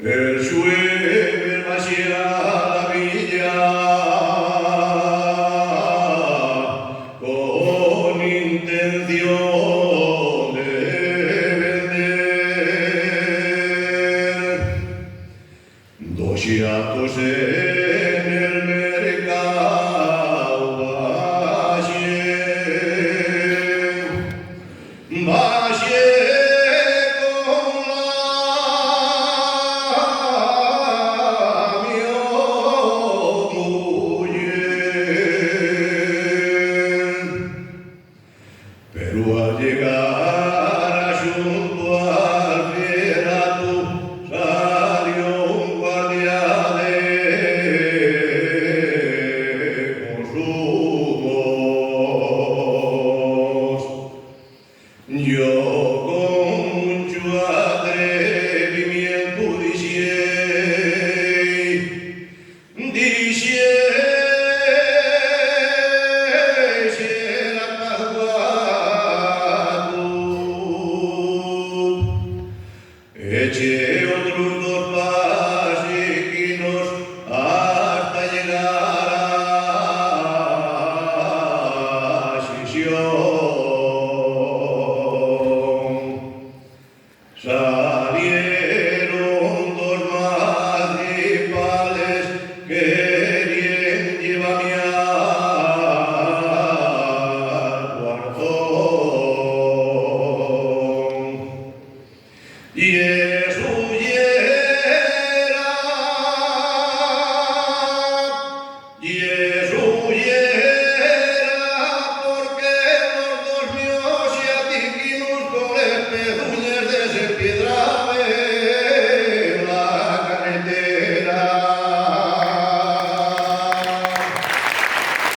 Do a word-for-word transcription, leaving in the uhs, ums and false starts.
El xueves baxé a la villa con intención de vender. Dos xatos en el mercáu baxé, baxé con la mio muyer. Pero al llegar